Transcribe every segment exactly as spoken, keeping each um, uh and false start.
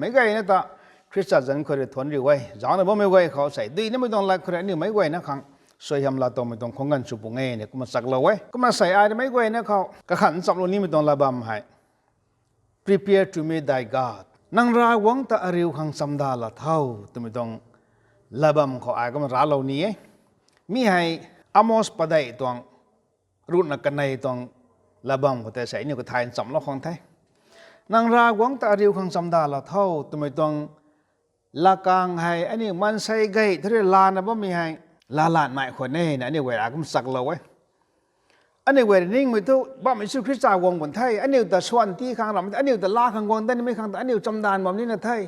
Meic guayna ta Khrista zanc khou rui thuanc riu e. Zaucna bammei guay khou sei, duinamei tuang lat khou rui aniu meic guayna khang suaihiam laa tuangmei tuang khang ganv sw pung e ni kumna chaklou e. Kumna sei ai rui meic guayna khou kakhan nchamlou nimei tuang latbam hei, Prepare to meet thy God. Nang Ravguangc ta ariu khang chamdan la tho, twmei tuang latbam khou ai kumna raclou ni e. Mi hei Amos padeih tuang ruhna kanei tuang latbam khou tei sei aniu kathay nchamlou khang the. Nang Ravguangc ta ariu khang chamdan la tho, twmei tuang lakang hei aniu maansei gay thu rui lana bammei hei laalanmei khwan e na aniu guay rui kum chaklou e. Aniu guay rui ningmei thu bammei Jisu Khrista guang bun the, aniu ta swan ti khang ram, aniu ta laa khang guang danimei khang ta aniu chamdan bam nina the.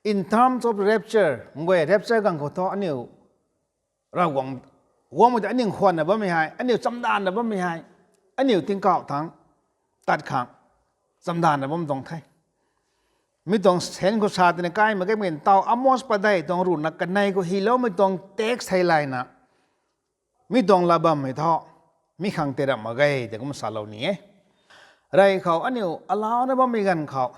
In terms of rapture, mei guay rapture ganv khou thu aniu Ravguangc guangmei ta aniu khwanna bammei hei, aniu chamdanna bammei hei, aniu tingkauh thangc tat khang chamdanna bam tuang the. Mi tuang sense khou sa tina kai mak ge, mi taw Amos padeih tuang ruhna kanei khou hyloumei tuang text thei layna mi tuang latbam hei thu mi khang tei ramh mak ge tei kum salou ni e. Rey khou aniu alauna bammei ganv khou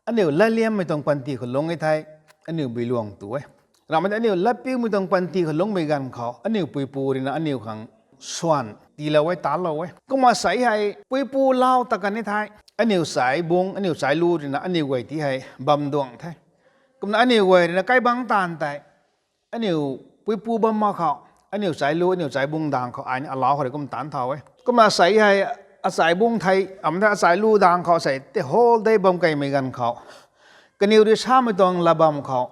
aniu latliammei tuang panty khou lungc e thei aniu biluang tu e. Ramhmei tei aniu latpiumei tuang panty khou lungcmei ganv khou aniu puipu ruina aniu khang swan tiilou e, tanlou e. Kumna sei hei puipu lau ta kan e thei, aniu chai bung, aniu chai lu ruina aniu guay ti hei bam duang the. Kumna aniu guay ruina kaibangc taanv tei aniu puipu bam mak khou, aniu chai lu, aniu chai bung dang khou ai ni alau khou rui kum taanc thau e. Kumna sei hei achai bung thei, am the achai lu dang khou sei the whole day bam keymei ganv khou, kaniw rui samei tuang latbam khou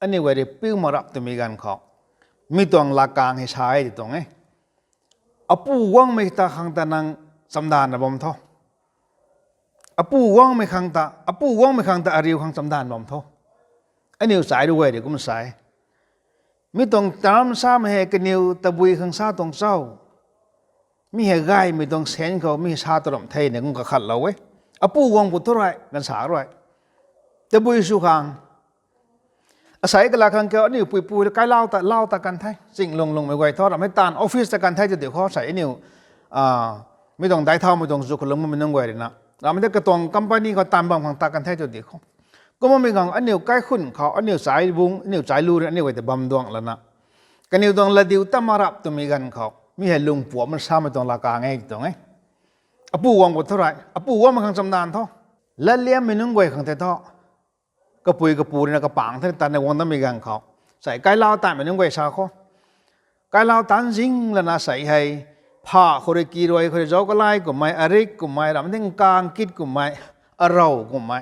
aniu guay rui piu mak rap twmei ganv khou mi tuang lakang hei sa e ti tuang e. Apu guangmei ta khang ta nang chamdanna bam tho. Apu guangmei khang ta, apu guangmei khang ta ariu khang chamdan bam tho. Aniu chai ru guay rui kum sa e. Mi tuang term samei hei kaniw tabui khang sa tuang cho? Mi hei gaymei tuang sense khou mi sa tu ramh the ni kum kakhatlou e. Apu guang pu thu rui ganv sa rui tabui sw khang asei kala khang kiu aniu puipu rui kailau ta, lau ta kan the. Ching lung lungmei guay thu ramhmei taanv office ta kan the tu di khou sei aniu mi tuang daic thaumei tuang zu khou lungmei nunc guay ruina ramhmei tei katuang company khou taanv bam khang ta kan the tu di khou. Kumna mi khang aniu kaikhunc khou aniu chai bung, aniu chai lu rui aniu guay ta bam duang lana kaniw tuang latdiu ta mak rap twmei ganv khou mi hei lung puamna samei tuang lakang e tuang e. Apu guang pu thu rui, apu guangmei khang chamdan tho. Latliammei nunc guay khang tei thu kapui kapu ruina kapangc the tanna guang damei ganv khou sei kailau taanmei nunc guay sa khou, kailau taanc zing lana sei hei pha khou rui, ki rui khou rui, zauc kalai kummei, arik kummei, ramh ding kang kit kummei, arou kummei,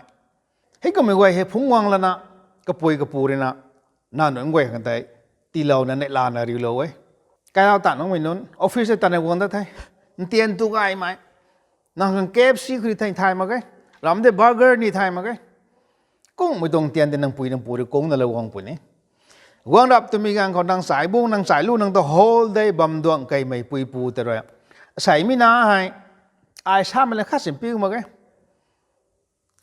hei kummei guay hei phungc guang lana kapui kapu ruina nang nunc guay khang tei tiilouna neihlana riulou e. Kailau taanv nungmei nunc office tei tanna guang dat the. Ntian tu gaymei, nang khang K F C khou rui thei thay mak ge, ramh tei burger ni thay mak ge. Kungmei tuang tian tei nang pui nang pu rui kungna lou guang puni. Guang rap twmei ganv khou nang chai bung, nang chai lu, nang ta whole day bam duang keymei puipu tei rui, asei mi na hei ai samei la khat sin piu mak ge.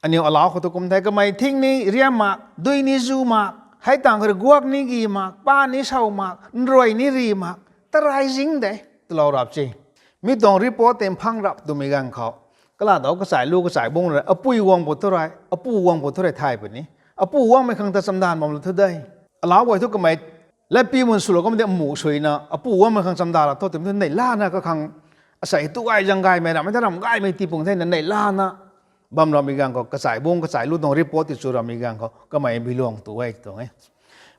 Aniu alau khou tu kum the, kamei thing ni riam mak, dui ni zu mak, hei tang khou rui guak ni gi mak, pa ni sau mak, nruai ni ri mak, tarai zing de twlou rap ci. Mi tuang report tei mphang rap twmei ganv khou, kala dou kachai lu kachai bung rui apui guang pu thu rui, apu guang pu thu rui thay puni. Apu guangmei khang ta chamdan bam la thu de. Alau guay thu kamei latpiu mun swlou kum de mu suina apu guangmei khang chamdan la tho twmei thu neihlana kakhang asei tu gay zang gaymei ramhmei ta ramh gaymei tii pung theina neihlana bam rammei ganv khou kachai bung kachai lu tuang report ti chu rammei ganv khou kamei biluang tu e tuang e.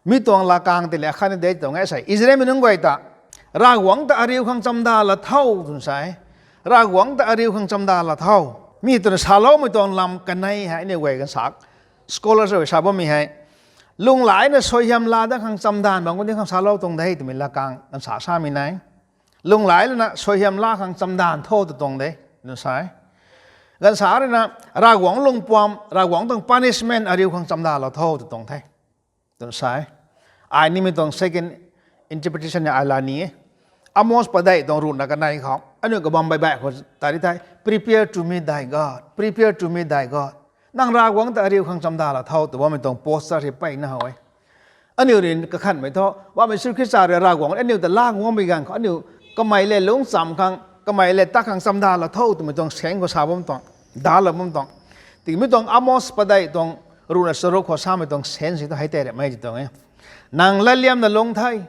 Mi tuang lakang tei le akhatni de tuang e sei Israelmei nunc guay ta Ravguangc ta ariu khang chamdan la tho twna sa e. Ravguangc ta ariu khang chamdan la tho. Mi twna saloumei tuang lam kanei hei aniu guay ganv sa, scholars rui sa bammei hei, lunghlaicna suaihiam laa dat khang chamdan bam kum di khang salou tuang de twmei lakang ganv sa samei nai. Lunghlaic lana suaihiam laa khang chamdan tho tw tuang de twna sa e. Ganv sa ruina Ravguangc lungpuam, Ravguangc tuang punishment ariu khang chamdan la tho tw tuang the twna sa e. Ai nimei tuang second interpretation ni ai la ni e. Amos padeih tuang ruhna kanei khou aniu kabam baih baih khou ta ri thei, Prepare to meet thy God, prepare to meet thy God. Nang Ravguangc ta ariu khang chamdan la tho tw bammei tuang posture hei mpeyna how e. Aniu rui kakhanhmei thu bammei Jisu Khrista rui Ravguangc aniu ta laa guangmei ganv khou aniu kamei le lungc cham khang, kamei le tat khang chamdan la tho twmei tuang sense khou sa bam tuang, dalou bam tuang. Tiki mi tuang Amos padeih tuang ruhna charuk khou samei tuang sense si tu hei tei ramei ti tuang e. Nang latliamna lung the,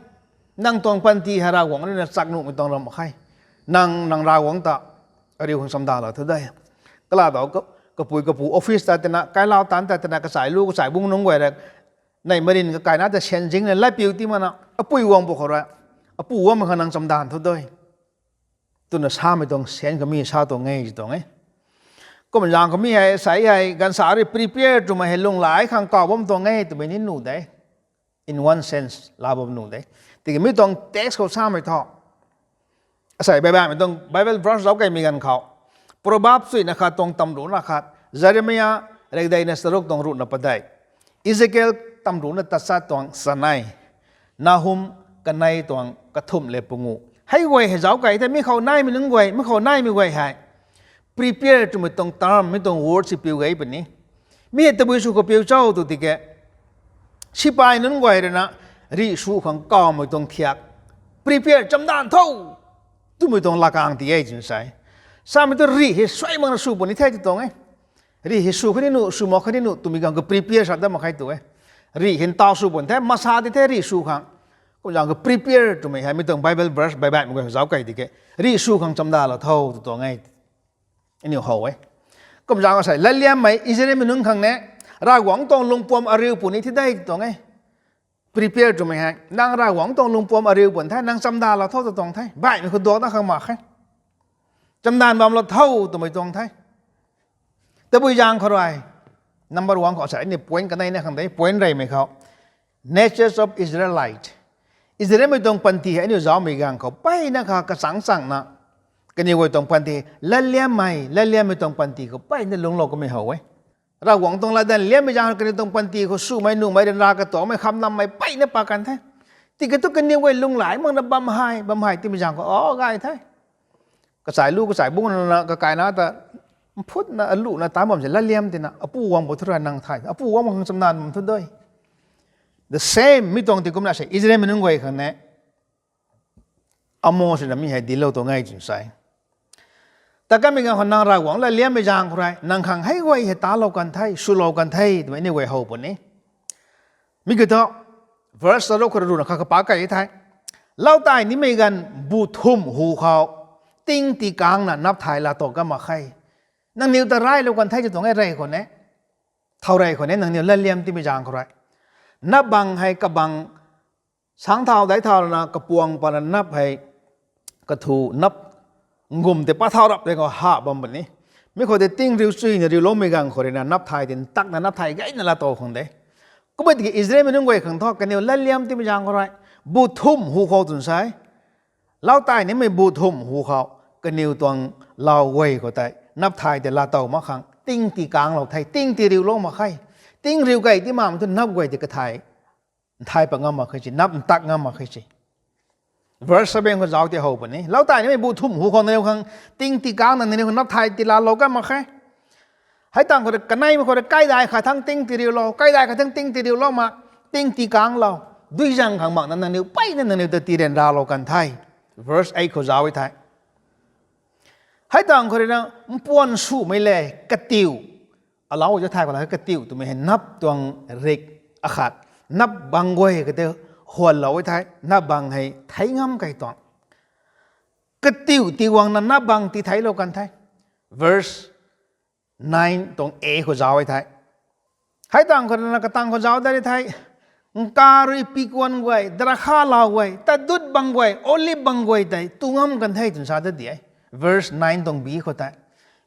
nang tuang panty hei Ravguangc ruina chak nuhmei tuang ram khe. Nang, nang Ravguangc ta ariu khang chamdanlou thu de. Kala tau ka, kapui kapu office ta tina, kailau tan ta tina, kachai lu kachai bung nunc guay ra, nei marin kakaina ta sian zingna latpiu ti mana, apui guang pw khou rui, apu guangmei khang nang chamdan thu de, twna samei tuang sense kami sa tuang e ti tuang e. Kum zaeng kami hei, sa hei, ganvsa rui prepare twmei hei lunghlaic khang kaw bam tuang e twmei ni nuh de. In one sense, la bam nuh de. Tiki mi tuang text khou samei thu, asei Bible mei tuang Bible verse zauc keymei ganv khou, Proverbs chuina khat tuang tamrucna khat, Jeremiah rekdeina charuk tuang ruhna padeih, Ezekiel tamrucna tachat tuang chanei, Nahum kanei tuang kathumh le pangu. Hei guay hei zauc key the, mi khou naimei nunc guay, mi khou naimei guay hei prepare twmei tuang term, mi tuang word si piu gay puni. Mi hei tabui sw khou piu cho tw tiki, sipai nunc guay ruina rih sw khang kawmei tuang thiak, prepare chamdan tho twmei tuang lakang ti e twna sa e. Samei tu rih hei suai makna sw puni the ti tuang e. Rih hei sw khatni nuh, sw mak khatni nuh twmei ganv khou prepare sa dat mak khe tu e. Rih hei ntaw sw puni the, masa di the rih sw khang. Kum zaeng khou prepare twmei hei mi tuang Bible verse baih baihmei guay zauc key tiki, rih sw khang chamdanlou tho tw tuang e. Aniu how e. Kum zaeng khou sei latliammei Israelmei nunc khang ne, Ravguangc tuang lungpuam ariu puni thi de ti tuang e. Prepare twmei hei nang Ravguangc tuang lungpuam ariu puni the, nang chamdanlou tho tw tuang the. Baihmei khou duak dat khang mak khe. Chamdan bamlou tho twmei tuang the. Tabui zaeng khou rui, number one khou sei aniu point kanei na khang de, point reymei khou, natures of Israelite. Israelmei tuang panty hei aniu zaumei ganv khou mpeyna kha kachangc changna, kaniw guay tuang panty, latliammei, latliammei tuang panty khou mpeyna lungclou kamei how e. Ravguangc tuang latdanv liammei zaeng kaniw tuang panty khou swmei nuhmei ryanra katuangmei khamnammei mpeyna pa kan the. Tiki thu kaniw guay lunghlaic makna bam hei, bam hei timei zaeng khou o gay the. Kachai lu kachai bung nana kakaina ta mphutna aluhna tan bam se latliam tina, apu guang pw thu rui nang thay, apu guang mak khang chamdan bam thu de. The same, mi tuang ti kumna sei Israelmei nunc guay khang ne, Amos ruina mi hei dinclou tuang e twna sa e. Ta kamei ganv khou nang Ravguangc latliammei zaeng khou rui nang khang hei guay hei talou kan the, swlou kan the twmei aniu guay how puni. Mi kiu thu, verse charuk khou ruhna khat kapa key the. Lautai nimei ganv bu thumh hu khou, ting tikangna nap thay laatow kan mak khe. Nangniw ta raylou kan the ti tuang e rey khou ne. Thow rey khou ne, nangniw latliam timei zaeng khou rui, nap bang hei kabang sang thau daic thau lana kapuang pana nap hei, kathu nap ngum tei pat thau rap tei khou ha bam puni. Mi khou tei ting riu chuyna riuloumei ganv khou ruina nap thay tei ntakna nap thay gayna laatow khang de. Kummei tiki Israelmei nunc guay khang thu kaniw latliam timei zaeng khou rui, bu thumh hu khou twna sa e. Lautai nimei bu thumh hu khou, kaniw tuang lau guay khou tei nap thay tei laatow mak khang ting tikangclou the, ting ti riulou mak khe. Ting riu key ti makmei thu nap guay tei kathai nthai pat ngam mak khe si, nap ntak ngam mak khe si. Verse seven khou zauc tei how puni. Lautai nimei bu thumh hu khou nangniw khang ting tikangna nangniw khang nap thay tei laalou kan mak khe. Hei tangv khou rui kaneimei khou rui kaidai khat thang ting ti riulou, kaidai khat thang ting ti riulou ma, ting tikangclou, dui zaeng khang makna nangniw mpeyna nangniw ta tii ryanralou kan the. Verse eight khou zauc e the. Hei tangv khou ruina mpuan swmei le katiu, alau ta thay khou la katiu twmei hei nap tuang rik akhat, nap bang guay kha tei huanlou e the, nap bang hei thei ngam key tuang. Katiu tiguangna nap bang tii theiclou kan the. Verse nine tuang a khou zauc e the. Hei tangv khou ruina katang khou zauc dat ri the. Nkarui pikuan guay, drakha lau guay, tadut bang guay, olive bang guay tei tu ngam kan the twna sa dat di e. Verse nine tuang b khou tei,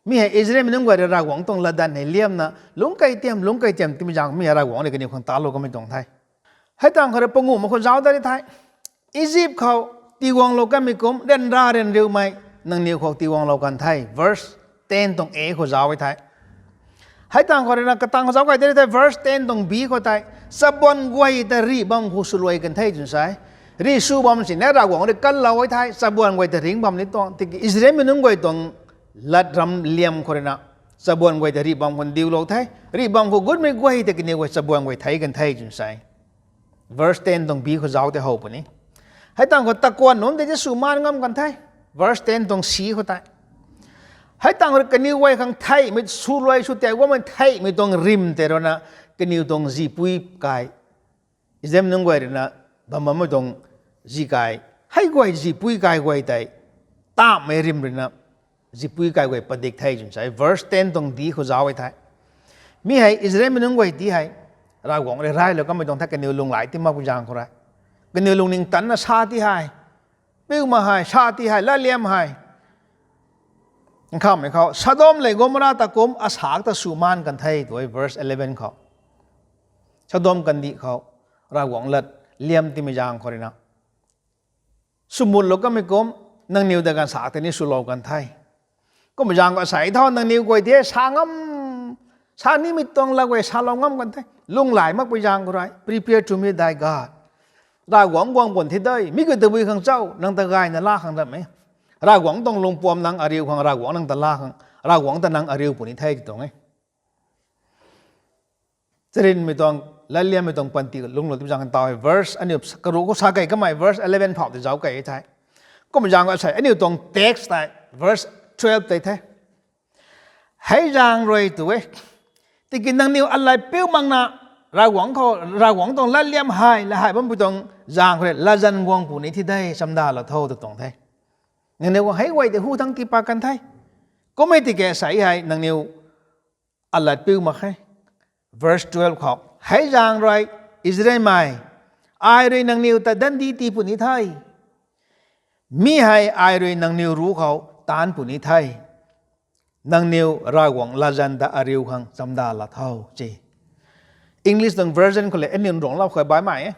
mi hei Israelmei nunc guay rui Ravguangc tuang latdanv hei liamna lungc key tiam, lungc key tiam timei zaeng mi hei Ravguangc rui kaniw khang talou kamei tuang the. Hei tangv khou rui panguhmei khou zauc dat ri the. Egypt khou tiguanglou kanmei kum ryanra ryanriumei nangniw khou tiguanglou kan the. Verse ten tuang a khou zauc e the. Hei tangv khou ruina katang khou zauc key dat ri the, verse ten tuang b khou tei, chabuan guay ta rih bam khou swluai kan the twna sa e. Rih sw bam sini Ravguangc rui kanlou e the, chabuan guay ta ringc bam ni tuang. Tiki Israelmei nunc guay tuang lat ram liam khou ruina chabuan guay ta rih bam khou ndiulou the. Rih bam khou gutmei guay tei kaniw guay chabuan guay thei kan the twna sa e. Verse ten tuang b khou zauc tei how puni. Hei tangv khou takuan nunc tei ti sw maan ngam kan the. Verse ten tuang c khou tei, hei tangv khou rui kaniw guay khang theihmei swluai sw tiak guangmei theihmei tuang rim tei ruina kaniw tuang zipui kai, Israelmei nunc guay ruina bam bammei tuang zi kai, hei guay zipui kai guay tei, tamhmei rim ruina zipui kai guay padik the twna sa e. Verse ten tuang di khou zauc e the. Mi hei Israelmei nunc guay ti hei, Ravguangc rui raylou kanmei tuang the kaniw lunghlaic ti makpui zaeng khou rui. Kaniw lungning tanna sa ti hei, piu mak hei, sa ti hei, latliam hei, nkhamhmei khou Sodom lev Gomorrah ta kum asak ta sw maan kan the tw e verse eleven khou. Sodom kandih khou Ravguangc latliam timei zaeng khou ruina swmutlou kanmei kum, nangniw ta ganv sak tei ni swlou kan the. Kummei zaeng khou asei tho nangniw guay ti sa ngam, sa nimei tuang lat guay salou ngam kan the. Lunghlaic makpui zaeng khou rui, prepare to meet thy God. Ravguangc guang pun thi de, mi kiu tabui khang chau, nang ta gayna la khang ram e. Ravguangc tuang lungpuam nang ariu khang, Ravguangc nang ta la khang, Ravguangc ta nang ariu puni the ti tuang e. Charynmei tuang, latliammei tuang panty lungclou ti zaeng taw e. Verse aniu karuh khou sa kei kamei, verse eleven phou tei zauc kei the. Kummei zaeng khou asei aniu tuang text tei verse twelve tei the. Hei zaeng rui tw e. Tiki nangniw alat piu makna, Ravguangc khou, Ravguangc tuang latliam hei, la hei bampui tuang zaeng khou rui latzan guang puni thi de, chamdalou tho tw tuang the. Nangniw khang hei guay tei hu thangc tii pat kan the. Kum e tiki asei hei nangniw alat piu mak khe. Verse twelve khou, hei zaeng rui, Israelmei, ai rui nangniw ta dandi tii puni the. Mi hei ai rui nangniw ruc khou taanc puni the. Nangniw Ravguangc latzan ta ariu khang chamdalou tho, se. English tuang version khou le, aniu nruangclou khou baihmei e.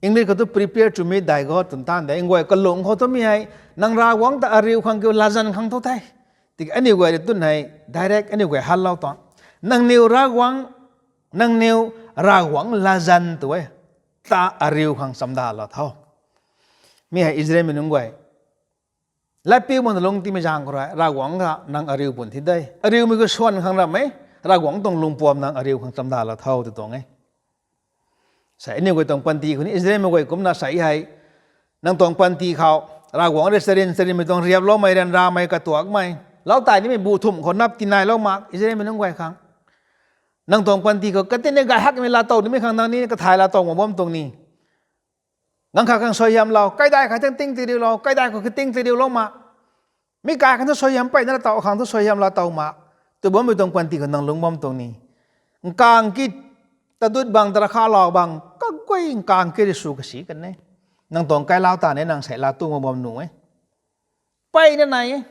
English khou tu prepare to meet thy God twna tan de, nguay kalung khou tu mi hei, nang Ravguangc ta ariu khang kiu latzan khang thu the. Tiki aniu guay rui twn hei, direct aniu guay hatlou tuang. Nangniw Ravguangc, nangniw Ravguangc latzan tw e, ta ariu khang chamdalou tho. Mi hei Israelmei nunc guay lat piu makna lungc timei zaeng khou rui, Ravguangc ta nang ariu pun thi de. Ariumei khou swan khang ram e, Ravguangc tuang lungpuam nang ariu khang chamdalou tho tw tuang e. Sei aniu guay tuang panty khou ni Israelmei guay kumna sei hei, nang tuang panty khou, Ravguangc rui charyn charynmei tuang riaploumei, ryanramei, katuakmei, lau tai nimei bu thumh khou nap tinailou mak, Israelmei nunc guay khang. Nang tuang panty khou katinei gay hakmei laatow nimei khang nang ni kathay laatow mak bam tuang ni. Ganv khat khang suaihiamlou, kaidai khat thang ting tiriulou, kaidai khou kating tiriulou mak. Mi kai khang thu suaihiam peyna laatow, akhang thu suaihiam laatow mak. Tw bammei tuang panty khou nang lungc bam tuang ni. Nkang kit, tadut bang, tarakhalou bang, kaguay nkang kit rui sw kasi kan e. Nang tuang kailau ta ni nang sei laa tu mak bam nuh e. Peyna nai e.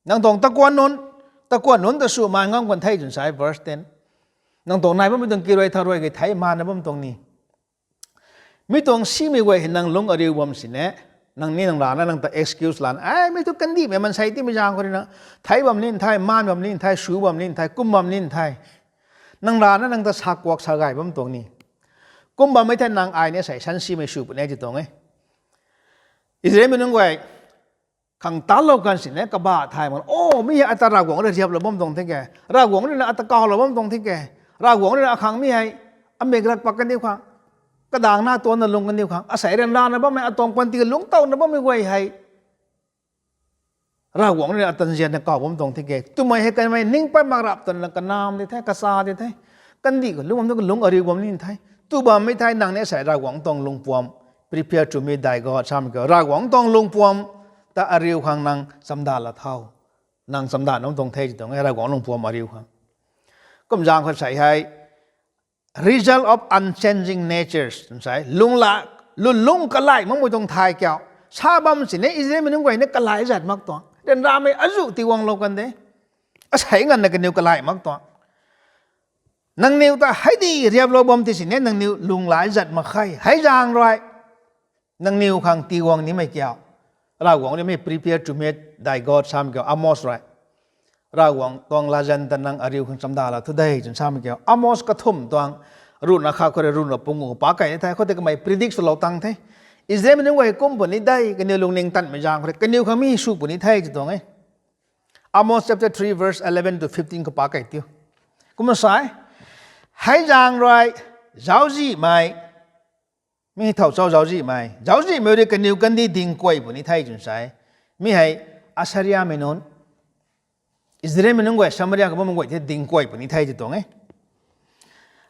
Nang tuang takuan nunc, takuan nunc ta sw maan ngam kan the twna sa e verse ten. Nang tuang nai bammei tuang kiruai tharuai kei thei maanna bam tuang ni. Mi tuang simei guay hei nang lungc ariu bam sini, nang ni nang rana nang ta excuse lana, ai, mi tu kandihmei maansei timei zaeng khou ruina, thei bam ni the, maan bam ni the, sw bam ni the, kum bam ni the. Nang rana nang ta sa kuak sa gay bam tuang ni. Kum bammei thei nang ai ni sei sansimei sw puni ti tuang e. Israelmei nunc guay khang talou kan sini kabah thay mak, o, mi hei ata Ravguangc rui riaplou bam tuang the ke, Ravguangc ruina ata kawlou bam tuang the ke, Ravguangc ruina akhang mi hei amik rak pak kaniw khang, kadaeng na tuanna lung kaniw khang, asei ryanrana bammei, atuang panty lungc towna bammei guay hei Ravguangc ruina ata nzianna kaw bam tuang the ke twmei hei kanmei ning pat mak rap twna kanam di the, kacha di the. Kandih khou lungc bam tu kalung ariu bam ni the. Tw bammei thei nang ni sei Ravguangc tuang lungpuam, prepare to meet thy God samei kiu, Ravguangc tuang lungpuam ta ariu khang nang chamdalou tho. Nang chamdanv tuang the ti tuang e, Ravguangc lungpuam ariu khang. Kum zaeng khou sei hei, result of unchanging natures twna sa e, lungla, lungc kalaih makmei tuang thay kiu. Sa bam sini Israelmei nunc guay ni kalaih zat mak tuang, ryanramei azuh tiiguanglou kan de. Asei nganvna kaniw kalaih mak tuang. Nangniw ta hei di riaplou bam ti sini nangniw lunghlaic zat mak khe. Hei zaeng rui nangniw khang tiiguang nimei kiu, Ravguangc ruimei prepare to meet thy God samei kiu, Amos rui. Ravguangc tuang latzan ta nang ariu khang chamdalou thu de twna samei kiu. Amos kathumh tuang, ruhna khat khou rui ruhna panguh khou pa kei ni the, khoutei kamei predict swlou tang the. Israelmei nunc guay kum puni de, kaniw lungning tanmei zaeng khou rui kaniw khang mi sw puni the ti tuang e. Amos chapter three verse eleven to fifteen khou pa kei tiu. Kumna sa e, hei zaeng rui zauczihmei, mi thow chau zauczihmei, zauczihmei rui kaniw kandih ding kuay puni the twna sa e. Mi hei Assyriamei nunc, Israelmei nunc guay Samaria khou bammei guay the ding kuay puni the ti tuang e.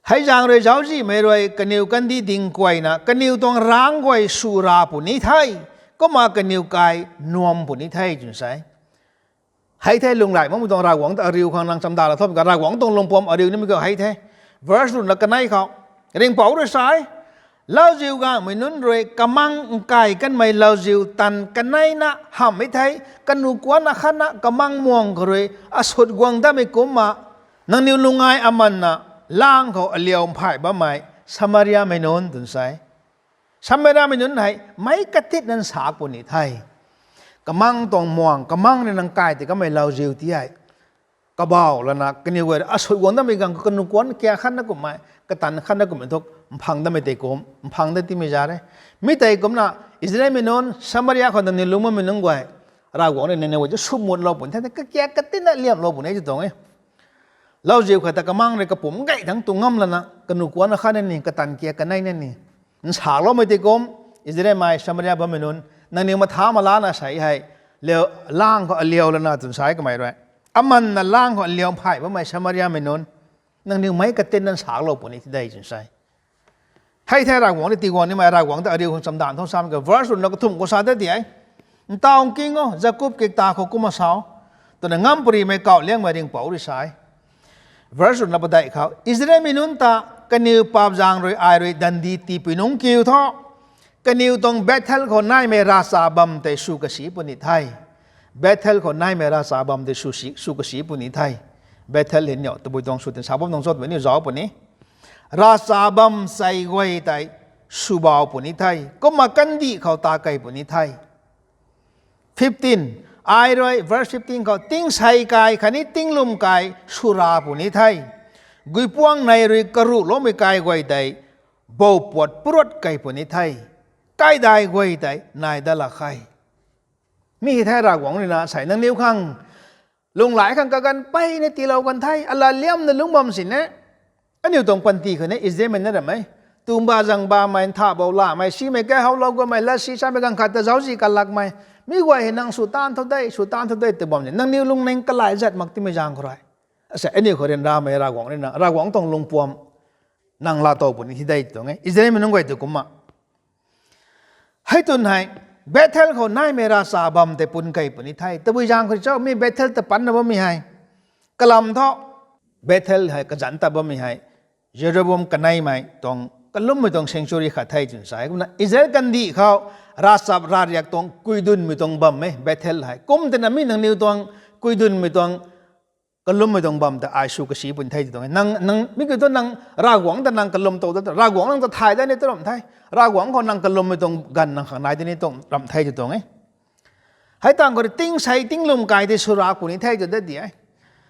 Hei zaeng rui zauczihmei rui kaniw kandih ding kuayna kaniw tuang rangc guay sw ra puni the, kumna kaniw kai nuam puni the twna sa e. Hei the lunghlaic makmei tuang Ravguangc ta ariu khang nang chamdan la tho, Ravguangc tuang lungpuam ariu nimei khou hei the. Verse ruhna kanei khou, ringhpouc rui sa e, lauziu ganhmei nunc rui kamang nkai kanmei lauziu tanv kaneina hamhmei the, kanuh kuanna khatna kamang muang khou rui asut guang datmei kumcna, nangniw lung ai amanna lang khou aliau mphaih bammei Samariamei nunc twna sa e. Samariamei nunc hei meic katitna nsak puni the. Kamang tuang muang, kamang rui nang kai tei kamei lauziu ti hei kabau lana kaniw guay asut guang datmei ganv khou kanuh kuanc kia khatna kumhmei, katanv khatna kumhmei thu mphang datmei tei kum, mphang dat timei za re. Mi tei kumna Israelmei nunc, Samaria khou nangniw lungc bammei nunc guay, Ravguangc rui nangniw guay ta swmutlou puni the, kakiak katinna liamlou puni e tw tuang e. Lauziu khat ta kamang rui kapumc gay thangc tu ngam lana kanuh kuanna khatna ni, katanv kia kaneina ni nsakloumei tei kum, Israelmei Samaria bammei nunc, nangniw matha malana sei hei, lang khou aliau lana twna sa e kamei rui. Amanna lang khou aliau mphaih bammei Samariamei nunc, nangniw meic katitna nsaklou puni the de twna sa e. Hei the Ravguangc rui tiguang nimei, Ravguangc ta ariu khang chamdan tho samei khou verse ruhna kathumh khou sa dat di e. Ntaw nking o, Jakob kikta khou kumna sa o, twna ngamparymei kauh liangmei ringhpouc rui sa e. Verse ruhna padeih khou, Israelmei nunc ta kaniw paap zaeng rui ai rui dandi tiipui nungc kiu thu, kaniw tuang Bethel khou naimei ravcha bam tei sw kasi puni the. Bethel khou naimei ravcha bam tei sw, sw kasi puni the. Bethel hei niw tabui tuang sw tin sa bam tuang cho twmei niw zauc puni. Ravcha bam chei guay tei swbau puni the, kumna kandih khou ta kei puni the. Ai rui verse fifteen khou tingsei kai khatni tinglwm kai sw ra puni the. Guipuang nei rui karuhloumei kai guay tei bou puat puruat kei puni the. Kaidai guay tei nai dat lak khe. Mi hei the Ravguangc rui na sei nangniw khang lunghlaic khang kaganv peyna tiilou kan the, alat liamna lungc bam sini. Aniu tuang panty khou ni Israelmei na ram e. Tumba zangbamei, nthahbou lamei, simei kaihowlou guangmei, lassi samei ganv khat ta zauczih kalakmei, mi guay hei nang sw taanv tho de, sw taanv tho de tw bam sini. Nangniw lungning kalai zat mak timei zaeng khou rui, asei aniu khou ryanramei Ravguangc rui na, Ravguangc tuang lungpuam nang laatow puni the de tw tuang e. Israelmei nunc guay tu kumna hei twn hei, Bethel khou naimei ravcha bam tei pun kei puni the. Tabui zaeng khou cho, mi Bethel ta panna bammei hei, kalam thu, Bethel hei kazanc ta bammei hei Jeroboam kaneimei tuang kalummei tuang sanctuary khat the twna sa e. Kumna Israel kandih khou ravchap ravriak tuang kuidunmei tuang bam e Bethel hei. Kum tina mi nangniw tuang kuidunmei tuang kalummei tuang bam ta ai sw kasi puni the tw tuang e. Nang, nang, mi kiu thu nang Ravguangc ta nang kalum tow da, Ravguangc nang ta thay da ni tu ram the. Ravguangc khou nang kalummei tuang ganv nang khang nai da ni tu ram the tw tuang e. Hei tang khou rui tingsei tinglwm kai tei sw ra puni the tw dat di e.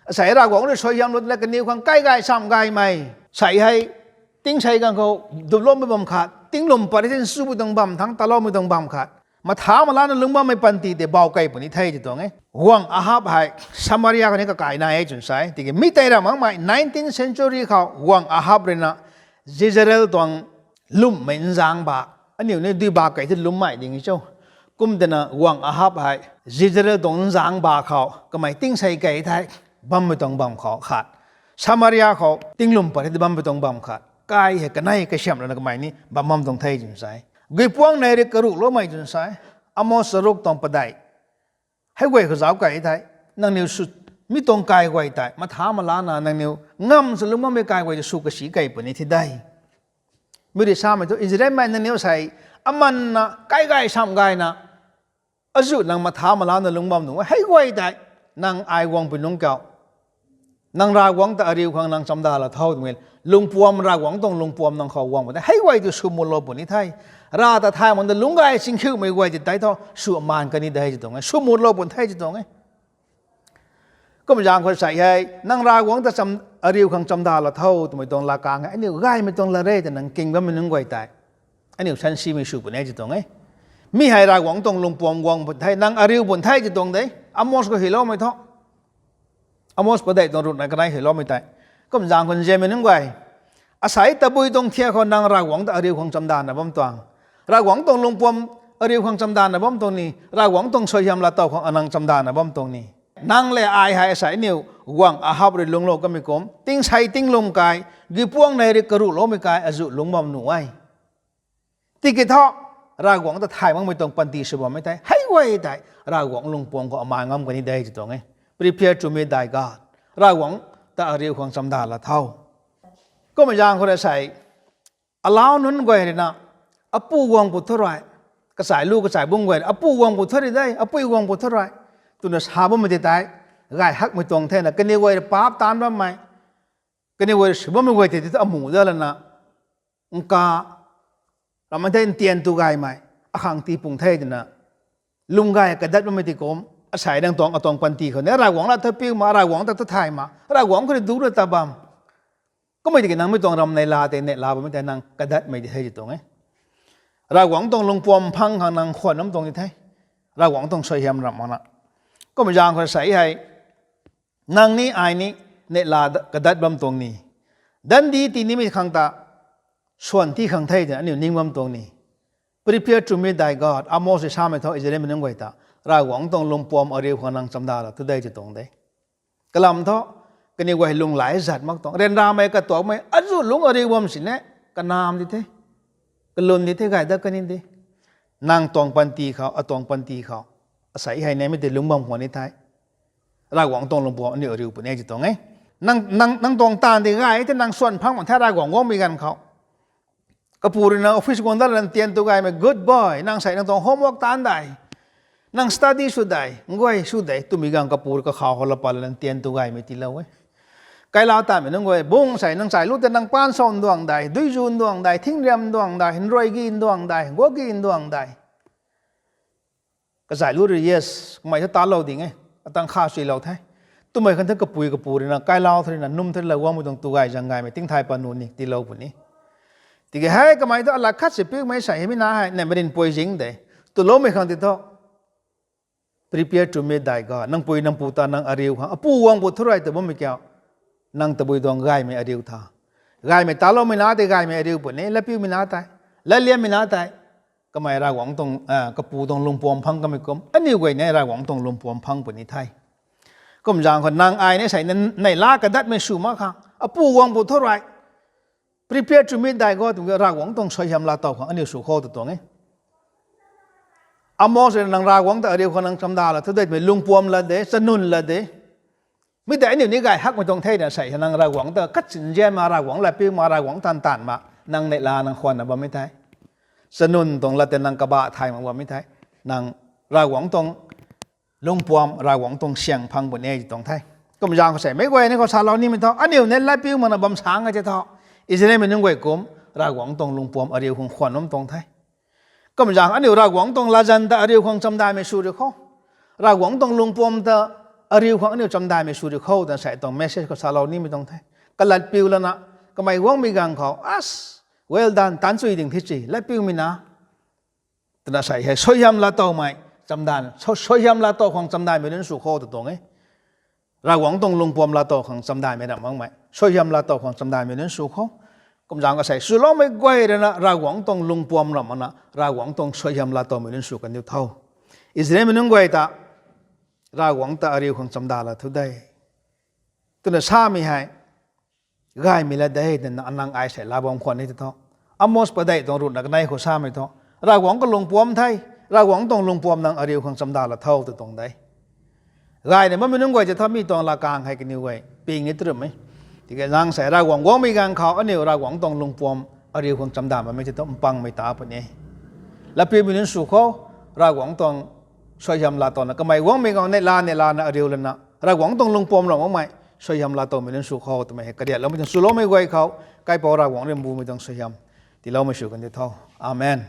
Asei Ravguangc rui suaihiamlou tana kaniw khang kai gay sam gaymei sei hei, tingsei ganv khou duploumei bam khat, tinglwm pat hei tin sumei tuang bam thangc taloumei tuang bam khat, matha malana lungc bammei panty tei bau kei puni the tw tuang e. Guangc Ahab hei Samaria khou ni kakai nai e twna sa e. Tiki mi tei ram makmei nineteenth century khou Guangc Ahab rui na Jezreel tuang lwmmei nzaeng ba, aniu ni dui ba kei the lwmmei ding e cho. Kum tina Guangc Ahab hei Jezreel tuang nzaeng ba khou kamei tingsei kei the, bammei tuang bam khou khat, Samaria khou tinglwm pat hei ti bammei tuang bam khat, kai hei kanei kasiamh lana kamei ni bam bam tuang the twna sa e. Guipuang nei rui karuhloumei twna sa e. Amos charuk tuang padeih. Hei guay khou zauc kei the, nangniw sw, mi tuang kai guay tei matha malana nangniw ngam sw lungc bammei kai guay tei sw kasi kei puni the de. Mi rui samei thu Israelmei nangniw sei amanna kai gay sam gayna azuh nang matha malana lungc bam nunc hei guay tei nang ai guangpui nungc kiu, nang Ravguangc ta ariu khang nang chamdan la tho twmei lungpuam, Ravguangc tuang lungpuam nang khou guang puni the. Hei guay tu swmutlou puni the. Rav ta thay mak ta lungc gay chingkhiumei guay ti tei thu sw amaan kani de tw tuang e, swmutlou puni the tw tuang e. Kum zaeng khou sei hei nang Ravguangc ta cham, ariu khang chamdan la tho twmei tuang lakang hei aniu gaymei tuang lat re twna nking bammei nunc guay tei aniu sansimei sw puni tw tuang e. Mi hei Ravguangc tuang lungpuam guang puni the, nang ariu puni the tw tuang de. Amos khou hyloumei thu, Amos padeih tuang ruhna kanei hyloumei tei, kum zaeng khou nzianmei nunc guay, asei tabui tuang thiak khou nang Ravguangc ta ariu khang chamdanna bam tuang, Ravguangc tuang lungpuam ariu khang chamdanna bam tuang ni, Ravguangc tuang suaihiam laatow khang anang chamdanna bam tuang ni, nang le ai hei asei aniu guangc Ahab rui lungclou kamei kum, tingsei tinglum kai, gipuang nei rui karuhloumei kai azuh lungc bam nuh e. Tiki thu, Ravguangc ta thay makmei tuang panty sw bammei tei hei guay tei Ravguangc lungpuam khou amai ngam kani de tw tuang e. Prepare to meet thy God. Ravguangc ta ariu khang chamdan la tho. Kummei zaeng khou rui sei, alau nunc guay rui na, apu guang pu thu rui, kachai lu kachai bung guay, apu guang pu thu rui de, apui guang pu thu rui, twna sa bammei tei tei, gay hakmei tuang thena kaniw guay rui paap taanc bammei, kaniw guay rui sw bammei guay tei tei thu amu da lana, nka, ramei thei ntian tu gaymei, akhang tii pung the twna, lung gay kadat bammei ti kum, asei nang tuang atuang panty khou ni Ravguangc lat tha piu ma, Ravguangc ta ta thay ma, Ravguangc khou rui duc ra ta bam. Kummei tiki nang mi tuang ram neihla tei neihla bammei tei nang kadatmei di the tw tuang e. Ravguangc tuang lungpuam phang khang nang khwan nam tuang di the. Ravguangc tuang suaihiam ram makna. Kummei zaeng khou sei hei, nang ni ai ni neihla da- kadat bam tuang ni, dandi tinimei khang ta swan ti khang the twna aniu ning bam tuang ni. Prepare to meet thy God. Amos rui samei thu Israelmei nunc guay ta, Ravguangc tuang lungpuam ariu khang nang chamdan la thu de tw tuang de. Kalam thu, kaniw guay lunghlaic zat mak tuang, ryanramei katuakmei azuh lungc ariu bam sini, kanam di the, kalun di the, gay dat kani de. Nang tuang panty khou, atuang panty khou, asei hei neimei tei lungc bam khwan ni the. Ravguangc tuang lungpuam aniu ariu puni e tw tuang e. Nang, nang, nang tuang taanv di gay the, nang swan phang mak the Ravguangc guangmei ganv khou. Kapu rui na office guang dat lana ntian tu gaymei, good boy, nang sei nang tuang homework taanc dai, nang study sw dai, nguay sw dai twmei ganv kapu rui kakhou khou la pat lana ntian tu gaymei tiilou e. Kailau tanmei nunc guay, bung sei nang chai lu tei nang paan sau nduang dai, duizu nduang dai, thingriam nduang dai, nruai gi nduang dai, guak gi nduang dai. Kachai lu rui yes, kamei thu talou ding e, atang kha suilou the. Twmei khang the kapui kapu rui na, kailau thu rui na, num thu rui la guangmei tuang tu gay zang gaymei tingthay panu ni tiilou puni. Tiki hei kamei thu alat khat si piumei sei hei mi na hei, neihmei rinpui zing de. Twloumei khang ti thu, prepare to meet thy God. Nang pui nang pu ta nang ariu khang, apu guang pu thu rui tw bammei kiu. Nang tabui tuang gaymei ariu tha. Gaymei taloumei na tei gaymei ariu puni, latpiumei na tei, latliammei na tei. Kamei Ravguangc tuang, ah, kapu tuang lungpuam phang kamei kum, aniu guay ni Ravguangc tuang lungpuam phang puni the. Kum zaeng khou nang ai ni sei na neihla kadatmei sw mak khang, apu guang pu thu rui, prepare to meet thy God twmei Ravguangc tuang suaihiam laa tow khang aniu sw khou tw tuang e. Amos rui nang Ravguangc ta ariu khang nang chamdan la thu de twmei lungpuam lat de, chanun lat de. Mi tei aniu ni gay hakmei tuang thena sei, nang Ravguangc ta khat sinzian ma, Ravguangc latpiu ma, Ravguangc taanv taanv ma, nang neihla nang khwanna bammei the. Chanun tuang lat tei nang kabah thay mak bammei the. Nang Ravguangc tuang lungpuam, Ravguangc tuang syang phang puni e tw tuang the. Kum zaeng khou sei meic guay ni khou salou nimei thu, aniu ni latpiu makna bam sang e tei thu, Israelmei nunc guay kum, Ravguangc tuang lungpuam ariu khang khwan bam tuang the. Kum zaeng aniu Ravguangc tuang latzan ta ariu khang chamdanmei sw riu khou, Ravguangc tuang lungpuam ta ariu khang aniu chamdanmei sw riu khou twna sei tuang message khou salou nimei tuang the. Kalatpiu lana, kamei guangmei ganv khou, as, well done, taanc chui ding thi ci, latpiumei na, twna sei hei suaihiam laa towmei chamdan, suaihiam laa tow khang chamdanmei nunc sw khou tw tuang e. Ravguangc tuang lungpuam laa tow khang chamdanmei ram makmei, suaihiam laa tow khang chamdanmei nunc sw khou. Kum zaeng khou sei swloumei guay rui na Ravguangc tuang lungpuam ram makna Ravguangc tuang suaihiam laa towmei nunc sw kan diu tho. Israelmei nunc guay ta Ravguangc ta ariu khang chamdan la thu de twna samei hei, gaymei la de twna nang ai sei laa bam khwan ni tei thu, Amos padeih tuang ruhna kanei khou samei thu, Ravguangc kalungpuam the, Ravguangc tuang lungpuam nang ariu khang chamdan la tho tw tuang de. Gayna bammei nunc guay tei thu mi tuang lakaeng hei kaniw guay ping ni twrwm e. Tiki zaeng sei Ravguangc guangmei ganv khou aniu Ravguangc tuang lungpuam ariu khang chamdan bammei tei thu mpangmei ta puni. Latpiumei nunc sw khou, Ravguangc tuang suaihiam laa towna kamei guangmei ganv neihla neihla na ariu lana Ravguangc tuang lungpuam ram makmei suaihiam laa towmei nunc sw khou twmei hei kariatloumei tuang swloumei guay khou, kaipouc Ravguangc rui mbumei tuang suaihiam tiiloumei sw kan diu tho. Amen.